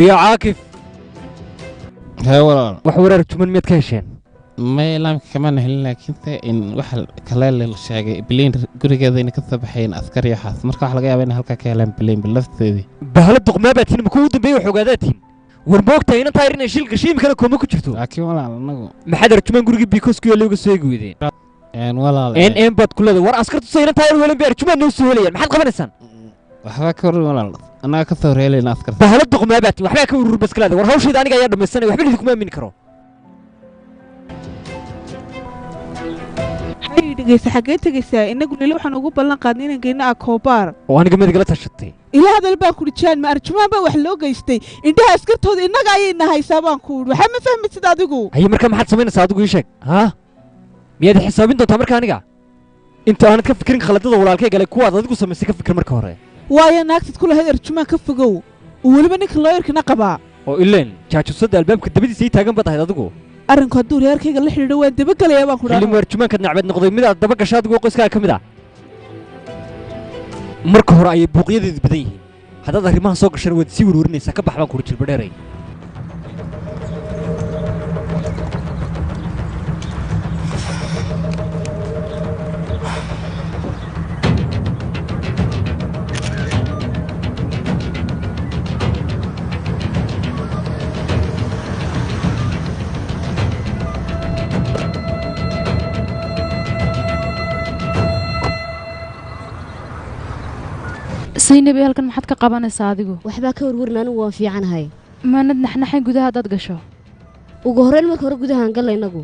Iyo Caakif. Hee walaal. Wax warar tuman miyaad ka hesheen? May, laamka kamana helin, laakiinse in waxa kale la sheegay Biliin gurigeeda inay ka soo baxayeen askar iyo waxaas. Marka waxa laga yaabaa inay halkaa ka heleen Biliin lafteedii. Bahalo duqmaa baa tihin, makuu u dambeeyey wax ogaadaa tihin. War moogtahay inan taayir inay shil gashay, imikana kooma ku jirto. Laakiin walaal, anagu Maxaad Arjumaan gurigii Biikoos ku yaallay uga soo eegi weydeen? Een walaal. N n baad ku leedahay. War askartu say inan taayir welan bay Arjumaan noo soo helayaan? Maxaad qabanaysaan? Waxbaa ka waran walaal, annaga ka soo reelayna askarta. Bahalo duqmaa baa tihin, waxbaa ka urur baska leedahay. War hawshayda aniga ayaa dhammaysanaya, waxba idinkuma aamini karo. Hay, dhegeysa, xaggee tegaysaa? Inagu Lili waxaan ugu ballan qaadnay inaan geyno Akoobaar. Oo aniga madigala tashatay? Ila hadal baan kudhi. Jaan, ma Arjumaan baa wax loo geystay? Indhaha askartooda innaga ayay na haysaa baan ku idhi. Waxaa ma fahmaysid adigu. Haye, marka maxaad samaynaysaa adigu? Ii sheeg. Haa, miyaad xisaabin doontaa marka aniga? Inta aanad ka fikirin khaladada walaalkay galay, kuwaad adigu samaysay ka fikir marka hore. Waayo naagtad ku lahayd Arjumaan ka fogow, uu weliba ninka looyarkana qabaa. Oo ileen jaajusada albaabka dabadiisa ii taagan baad ahayd adigu. Arrinku hadduu reerkayga la xidhiidho, waan dabagelayaa baan ku Xilli dhaha. Arjumaankaad nacbeed noqday mid aad daba gasha adigoo qoyskaaga ka mid ah. Marka hore ayay buuqyadeedu badan yihiin. Haddaad arrimahan soo gashana, waad sii werwarinaysaa. Ka bax baan kuri, jilbadheeray. Saynabi, halkan maxaad ka qabanaysaa adigu? Waxbaa ka warwarin, anigu waan fiicanahay. Maanad naxnaxayn gudaha haddaad gasho? Ugu horrayn marka hore gudahaan galla innagu.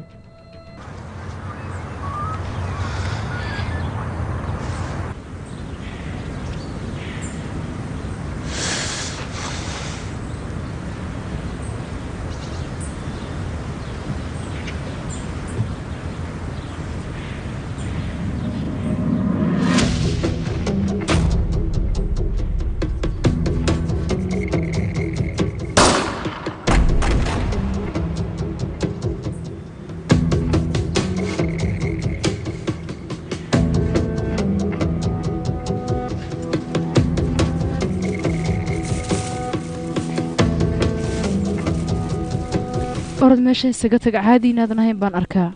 Orod meesha isaga tag, caadi inaadan ahayn baan arkaa.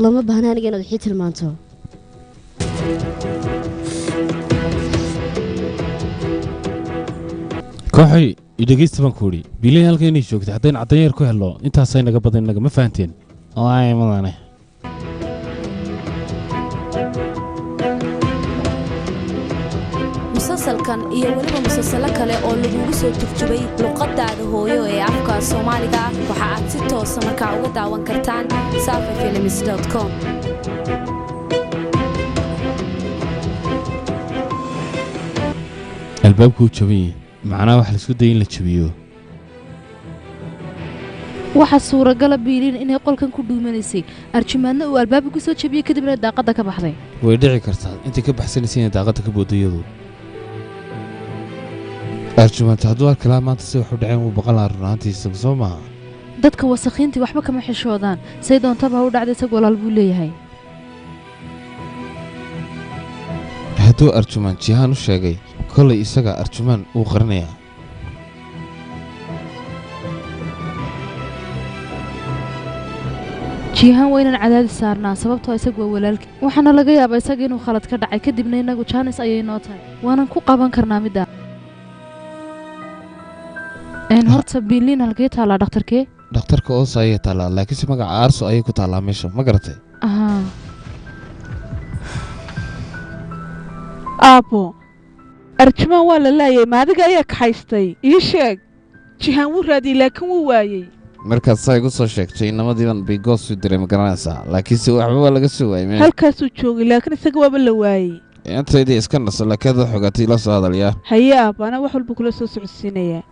Lama baahna aniga inaad wixii tilmaanto. Kooxay, idhegeysta baan ku idhi. Biliin halka inay joogtay haddayn caddayn yar ku hello, intaasay naga badan inaga. Ma fahanteen? Waay mudane. Musalsalkan iyo weliba musalsalo kale oo lagugu soo turjubay luqadaada hooyo ee afka Soomaaliga, waxa aad si toosa markaa uga daawan kartaan safafilms.com. Albaabku uu jaban yahay, macnaha waxa laisku dayay in la jabiyo. Waxaa suuragala Biiliin inay qolkan ku dhuumanaysay, Arjumaadna uu albaabka ku soo jabiyey, kadibna daaqadda ka baxday. Way dhici kartaa intay ka baxsanaysa inay daaqadda ka boodo iyadu. Arjumaanta hadduu arki lahaa maanta si wax u dhaceen, wuu baqan lahaa run ahaantiisa, soo maaha? Dadka wasakhiintii waxba kama xishoodaan. Say doontaba ha u dhacday, isag walaal buu leeyahay. Hadduu Arjumaan Jihaan u sheegay, kollay isaga Arjumaan wuu qarinayaa. Jiihaan waa inaan cadaadis saarnaa, sababtoo isagu waa walaalkii. Waxaana laga yaabaa isaga inuu khalad ka dhacay, kadibna innagu jaanis ayay noo tahay, waanan ku qaban karnaa middaa. Een horta Biiliin halkee taallaa dhakhtarkee? Dhakhtarka Oosa ayay taallaa, laakiinse magaca Aarso ayay ku taallaa meesha, ma garatay? Ahaa. Aabbo, Arjumaan waa la laayay. Maadiga ayaa kaxaystay? Ii sheeg. Jihaan wuu raadiyey, laakiin wuu waayey. Markaad saa igu soo sheegtay, inamadiiban Bigoos u diray, ma garanaysaa? Laakiinse waxba waa laga soo waayey meesha. Halkaasuu joogay, laakiin isaga waaba la waayey. Intaydii iska naso, laakiin hadda xogaatay ila soo hadalyaa. Haye aabbo, anaa wax walba kula soo socodsiinayaa.